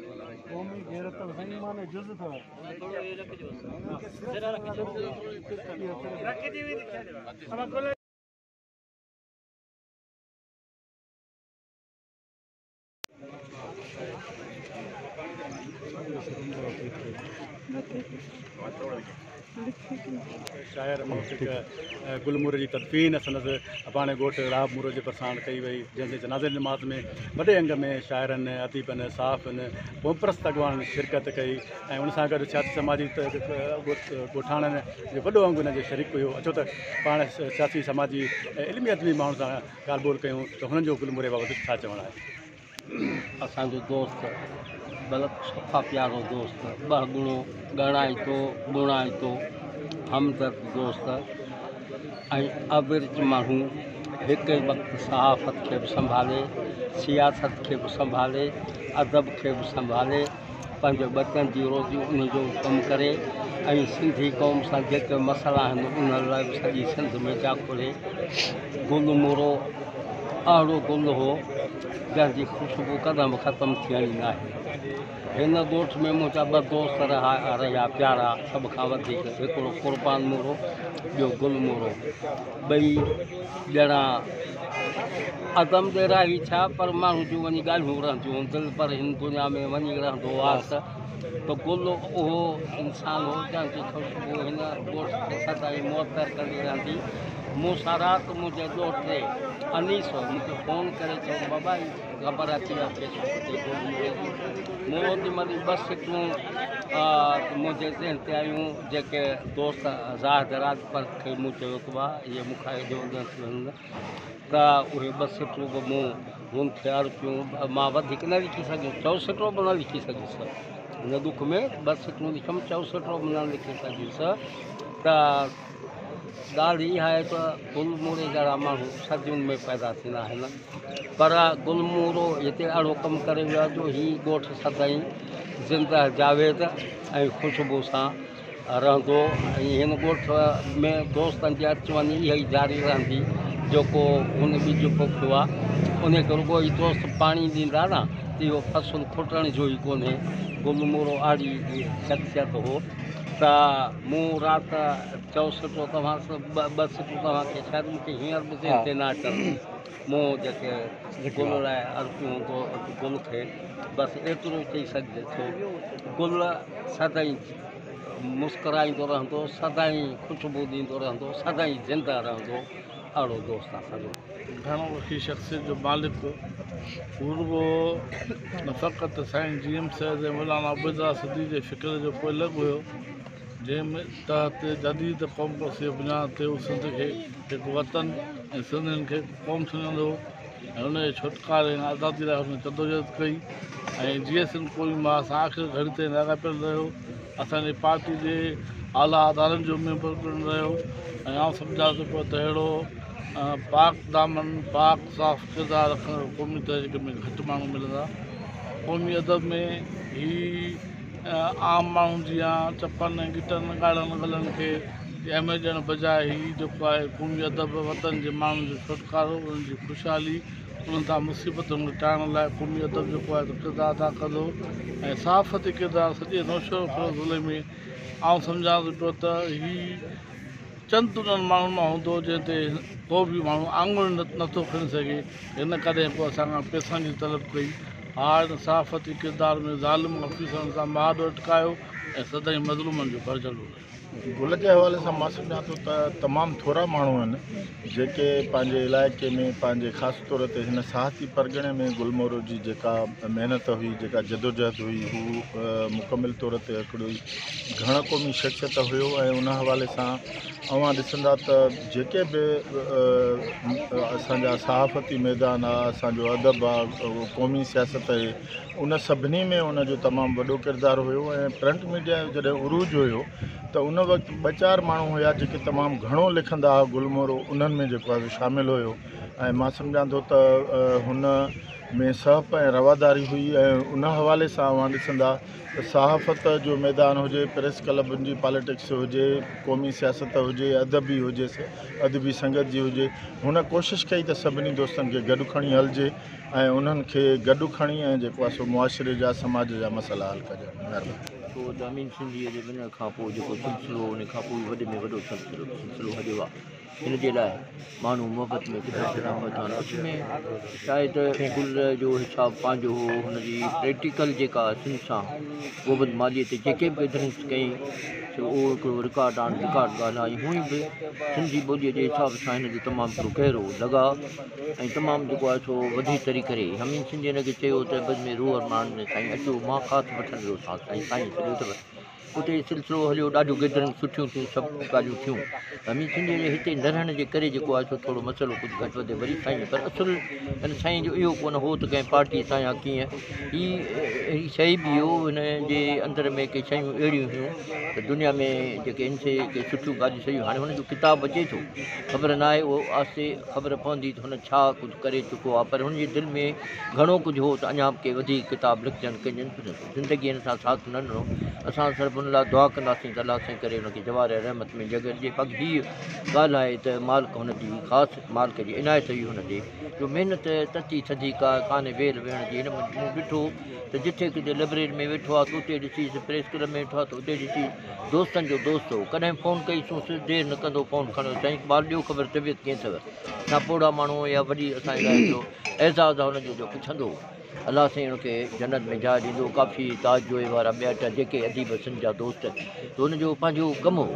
قومي غيرت سائين ايمان جو جز اٿو. شاعر محقق گل موري جي تدفين سندس اباڻي ڳوٺ راهب مورو جي ڀرسان ڪئي وئي، جنهن جي جنازي نماز ۾ وڏي انگ ۾ شاعرن، اديبن، صحافين، قومپرست اڳواڻن شرڪت ڪئي ۽ ان سان گڏ سياسي سماجي ڳوٺاڻن جو وڏو انگ ان جي شريڪ هيو. اچو ته پاڻ سياسي سماجي ۽ علمي ادبي ماڻهن سان ڳالهه ٻولهه ڪيون ته هنن جو گل موري بابت ڇا چوڻ آهي. اسان جو دوست بلڪ صفا پيارو دوست، ٻهڳڻو، ڳڻائتو، ٻڻائتو، همدرد دوست ۽ اورچ ماڻهو، هڪ ئي وقت صحافت کي به سنڀالي، سياست کي به سنڀالي، ادب کي به سنڀالي، پنهنجي ٻچن جي روزي ان جو به ڪم ڪري ۽ سنڌي قوم سان جيڪي مسئلا آهن انهن لاء به سڄي سنڌ ۾ جاکوڙي. گل مورو اهڙو گل هو جنهن جي خوشبو ڪڏهن به ختم ٿيڻي ناهي. هن ڳوٺ ۾ منهنجا ٻه دوست رهيا پيارا سڀ کان وڌيڪ هڪڙو قربان مورو ٻيو گل مورو. ٻئي ڄڻا عدم ڏي راهي ٿيا پر ماڻهو جون وڃي ڳالهيون رهنديون هيون دلبر هن دنيا ۾ وڃي رهندو آس ته گل اهو انسان هو جنهن جي خوشبو هن ڳوٺ کي سدائين معطر ڪندي رهندي. مون سان رات منهنجي ڏوهٽي انيس مون کي فون ڪري چيو ته بابا هي خبر اچي وئي فيس بڪ تي گل موري جي. مون اوڏي مهل ئي ٻه سٽون منهنجي ذهن تي آيون جيڪي دوست زاهد راڄپر کي مون چيو ته ڀاء اهي مون کان ايڏو نه ٿيون ته اهي ٻه سٽون به مون هن کي ارپيون. مان وڌيڪ نه لکي سگهيس، چئو سٽو به نه لکي سگهيس. هن ڏک ۾ ٻه سٽون لکيم، چئو سٽو به نه لکي سگهيس ته ڳالهه اها آهي ته گل موري جهڙا ماڻهو صدين ۾ پيدا ٿيندا آهن پر گل مورو هتي اهڙو ڪم ڪري ويو آهي جو هي ڳوٺ سدائين زنده جاويد ۽ خوشبو سان رهندو ۽ هن ڳوٺ ۾ دوستن جي اچ وڃ اها ئي جاري رهندي جيڪو هن ٻج پوکيو آهي ان کي رڳو هي دوست پاڻي ڏيندا نه ته اهو فصل کٽڻ جو ئي ڪونهي. گل مورو اهڙي شخصيت هو ته مون رات چئو سٽو توهان ٻه سٽون توهان کي شايد مون کي هينئر به ذهن تي نه اچن مون جيڪي گل لاء ارپيون گل کي بس ايترو چئي سگهجي ٿو گل سدائين مسڪرائيندو رهندو، سدائين خوشبو ڏيندو رهندو، سدائين زنده رهندو، اهڙو دوست اسان جو. گهڻو رخي شخصيت جو مالڪ هو رڳو نه فقط سائين جي ايم سيد ۽ مولانا عبيدالله سنڌي جي فڪر جو پوئلڳ هيو جنهن تحت جديد قومپرستي جي بنياد تي هو سنڌ کي هڪ وطن ۽ سنڌين کي هڪ قوم سمجهندو هو ۽ ان جي ڇوٽڪاري ۽ آزادي لاء هن جدوجهد ڪئي ۽ جيئي سنڌ قومي ماء سان آخر گهڙي تائين لاڳاپيل رهيو. اسان جي پارٽي جي اعليٰ ادارن جو ميمبر پڻ رهيو ۽ آئون سمجهان ٿو پيو ته اهڙو پاڪ دامن پاڪ صاف ڪردار رکندڙ قومي تحريڪ ۾ گهٽ ماڻهو ملندا. قومي ادب ۾ هي عام ماڻهن جيان چپن ۽ ڳٽن ڳاڙهن ڳلن کي اهميت ڏيڻ بجاء هي جيڪو آهي قومي ادب وطن جي ماڻهن جو ڇوٽڪارو انهن جي خوشحالي انهن تان مصيبتن کي ٽارڻ لاء قومي ادب جيڪو آهي سو ڪردار ادا ڪندو ۽ صحافتي ڪردار سڄي نوشهروفيروز ضلعي ۾ آئون سمجهان ٿو پيو ته هي چند انهن ماڻهن مان هوندو جنهن تي ڪو به ماڻهو آڱر نٿو کڻي سگهي هن ڪڏهن ڪو اسان کان پئسن جي طلب ڪئي ها هن صحافتي ڪردار ۾ ظالم آفيسرن سان مهاڏو اٽڪايو ۽ سدائين مظلومن جو ڀرجهلو رهيو. گل جي حوالي سان مان سمجهان ٿو ته تمام ٿورا ماڻهو آهن جيڪي پنهنجي علائقي ۾ پنهنجي خاص طور تي هن ساهتي پرڳڻي ۾ گل مورو جي جيڪا محنت هئي جيڪا جدوجهد هئي هو مڪمل طور تي هڪڙي گهڻ قومي شخصيت هيو ۽ ان حوالي سان اوهان ڏسندا ته جيڪي به اسان جا صحافتي ميدان آ اسان جو ادب آ قومي سياست آهي ان سڀني ۾ ان جو تمام وڏو ڪردار هيو ۽ پرنٽ ميڊيا جو جڏهن عروج هيو ته ان وقت ٻه چار ماڻهو هيا جيڪي تمام گهڻو لکندا هئا گل مورو انهن ۾ جيڪو آهي سو شامل هيو ۽ مان سمجهان ٿو ته هن ۾ سهپ ۽ رواداري هئي ۽ ان حوالي سان اوهان ڏسندا ته صحافت جو ميدان هجي، پريس ڪلبن جي پاليٽڪس هجي، قومي سياست هجي، ادبي هجي، ادبي سنگت جي هجي، هن ڪوشش ڪئي ته سڀني دوستن کي گڏ کڻي هلجي ۽ انهن کي گڏ کڻي ۽ جيڪو آهي سو معاشري جا سماج جا مسئلا حل ڪجن. مهرباني. ڇو ته امين سنڌيء جي وڃڻ کان پوء جيڪو سلسلو ان کان پوء وڏي ۾ وڏو سلسلو سلسلو هليو آهي. هن جي لاء ماڻهو محبت ۾ ڪٿان ڪٿان پهتا آهن. اصل ۾ شايد گل جو حساب پنهنجو هو، هن جي پريڪٽيڪل جيڪا سنڌ سان گوبند مالهيء تي جيڪي به گيدرنگس ڪئي سو اهو هڪڙو رڪارڊ آن رڪارڊ ڳالهه آهي. هونئن به سنڌي ٻوليء جي حساب سان هن جو تمام هڪڙو گهرو لڳاء ۽ تمام جيڪو آهي سو وڌي تري ڪري همين سنڌي هن کي چيو ته بزم روح ارمان ۾ سائين اچو مان خاص وٺڻ ويو سانس سائين سائين سڏيو ته اتي سلسلو هليو ڏاڍيون گيدرنگ سٺيون ٿيون سڀ ڳالهيون ٿيون امين سنڌيء جي هتي نه رهڻ جي ڪري جيڪو آهي سو ٿورو مسئلو ڪجهه گهٽ وڌ وري سائين پر اصل ان سائين جو اهو ڪونه هو ته ڪنهن پارٽي سان يا ڪيئن هي هي شيء به هو هن جي اندر ۾ ڪي شيون اهڙيون هيون ته دنيا ۾ جيڪي ان سي ڪي سٺيون ڳالهيون شيون هاڻي هن جو ڪتاب اچي ٿو خبر نه آهي اهو آهستي خبر پوندي ته هن ڇا ڪجهه ڪري چڪو آهي پر هن جي دل ۾ گهڻو ڪجهه هو ته اڃا به ڪي وڌيڪ ڪتاب لکجن ڪجن زندگي هن سان ساٿ نه ڏنو. اسان صرف ان لاء دعا ڪنداسين ته الله سائين ڪري ان کي جوار رحمت ۾ جڳهه ڏجي. باقي هيء ڳالهه آهي ته مالڪ هن جي خاص مالڪ جي عنايت هئي هن تي جو محنت تتي ٿڌي ڪا ڪانهي ويل ويهڻ جي. هن مون ڏٺو ته جٿي ڪٿي لئبريري ۾ ويٺو آ ته اتي ڏسيس، پريس ڪلب ۾ ويٺو آ ته اتي ڏسيس. دوستن جو دوست هو. ڪڏهن فون ڪئي سونس دير نه ڪندو فون کڻيو سائين اقبال ڏيو خبر طبيعت ڪيئن اٿو. اسان پوڙها ماڻهو يا وڏي اسان جي لاء هڪڙو اعزاز آ هن جو جو پڇندو هو. الله سائين ان کي جنت ۾ جاء ڏيندو. ڪافي تاج جوئي وارا ٻيا ٽيا جيڪي اديب سنڌ جا دوست ته ان جو پنهنجو ڪم هو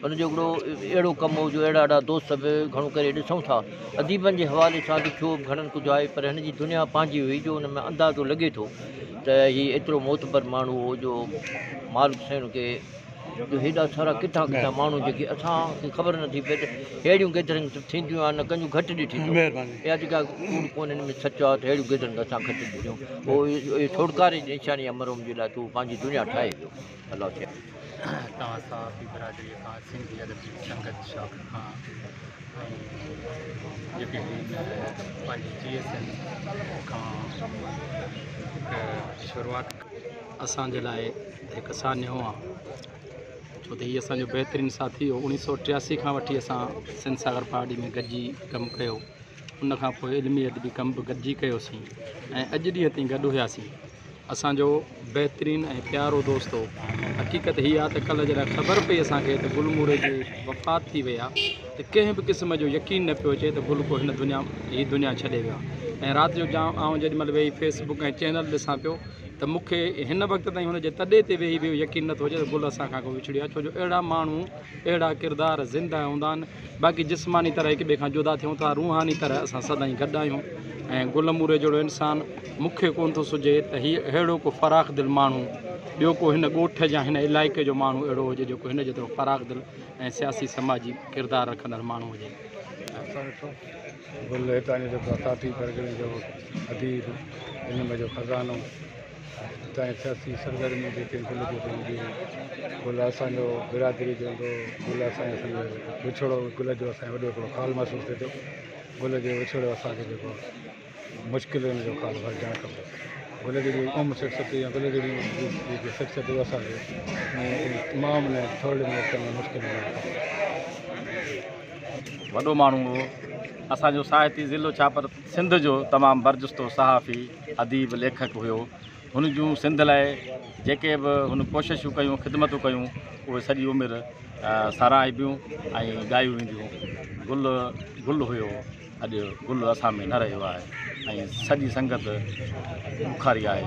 ان جو هڪڙو اهڙو ڪم هو جو اهڙا اهڙا دوست به گهڻو ڪري ڏسون ٿا اديبن جي حوالي سان لکيو به گهڻن ڪجهه آهي پر هن جي دنيا پنهنجي هئي جو ان ۾ اندازو لڳي ٿو ته هي ايترو معتبر ماڻهو هو جو مالڪ سائين ان کي جو هيڏا سارا ڪٿان ڪٿان ماڻهو جيڪي اسان کي خبر نٿي پئي ته ههڙيون گيدرنگس ٿينديون آهن نه ڪنجون گهٽ ڏٺي اٿو اها جيڪا ڪوڙ ڪونهي هن ۾ سچ آهي ته ههڙيون گيدرنگ اسان گهٽ ڏٺيون پوء اهو ڇوٽڪاري جي نشاني آهي مرحوم جي لاء ته هو پنهنجي دنيا ٺاهي ويو الله سائين. توهان صحافي برادري کان سنڌي ادبي سنگت شاخ کان ۽ جيڪي هن پنهنجي جي ايس ايم کان هڪ شروعات اسان جي لاء هڪ سانحو آ ڇو ته هي اسان جو بهترين ساٿي هو 1983 کان وٺي اسان سنڌ ساگر پارٽي ۾ گڏجي ڪم ڪيو ان کان پوء علمي ادبي ڪم به گڏجي ڪيوسين ۽ اڄ ڏينهن تائين گڏ هياسين اسان جو بهترين ۽ پيارو دوست هو حقيقت هي آ ته ڪلهه جڏهن خبر پئي اسان کي ته گل موري جي وفات ٿي وئي آ ته ڪنهن به قسم جو يقين نه پيو اچي ته گل ڪو هن دنيا هي دنيا ڇڏي ويو آ ۽ رات جو جا آئون جيڏي مهل ويهي فيس بڪ ۽ چينل ڏسان پيو ته مون کي هن وقت تائين هن جي تڏي تي ويهي به اهو يقين نٿو اچي ته گل اسان کان ڪو وڇڙيو آهي ڇو جو اهڙا ماڻهو اهڙا ڪردار زنده هوندا آهن باقي جسماني طرح هڪ ٻئي کان جدا ٿيون ٿا روحاني طرح اسان سدائين گڏ آهيون ۽ گل موري جهڙو انسان مون کي ڪونه ٿو سجهي ته هي اهڙو ڪو فراخ دل ماڻهو ٻيو ڪو هن ڳوٺ يا هن علائقي جو ماڻهو اهڙو هجي جيڪو هن جيترو فراخ دل ۽ سياسي سماجي ڪردار رکندڙ ماڻهو هجي. گل هتان جو جيڪو ساٿي پرڳڻي جو اديب علم جو خزانو هتان جي سياسي سرگرميون جيڪي گل جون ٿينديون گل اسان جو برادري جو هوندو گل اسان جو سمجهو وڇوڙو گل جو اسان کي وڏو هڪڙو خال محسوس ٿئي ٿو گل جو وڇوڙو اسان کي جيڪو مشڪل ان جو خال ڀرجڻ کپي گل جهڙي اهم شخصيت يا گل جهڙي جيڪي شخصيت اسان کي تمام ٿورڙي وقت ۾ مشڪل هئڻ کپي. وڏو ماڻهو هو. اسان جو ساهتي ضلعو ڇا پر سنڌ جو تمام برجستو صحافي، اديب، ليکڪ هيو. هن جون سنڌ لاء جيڪي به هن ڪوششون ڪيون، خدمتون ڪيون، اهي سڄي عمر ساراهبيون ۽ ڳايون وينديون. گل گل هيو، اڄ گل اسان ۾ نه رهيو آهي ۽ سڄي سنگت ڏکاري آهي.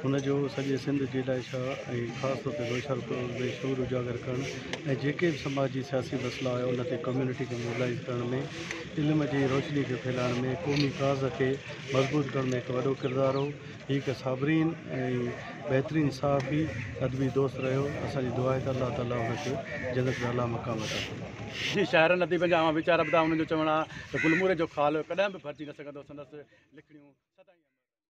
هن جو سڄي سنڌ جي لاء ڇا ۽ خاص طور تي نوشهرپور ۾ شعور اجاگر ڪرڻ ۽ جيڪي به سماجي سياسي مسئلا هيا ان تي ڪميونٽي کي موبلائيز ڪرڻ ۾ علم جي روشني کي ڦهلائڻ ۾ قومي ڪاز کي مضبوط ڪرڻ ۾ هڪ وڏو ڪردار هو هي هڪ صابرين ۽ بهترين صحافي ادبي دوست رهيو اسان جي دعا آهي ته الله تعالي هن کي جنت ۾ اعليٰ مقام عطا فرمائي. جي شاعرن اديبن جا اوهان ويچار ٻڌا انهن جو چوڻ آهي ته گل موري جو خال ڪڏهن به ڀرجي نه سگهندو سندس لکڻيون.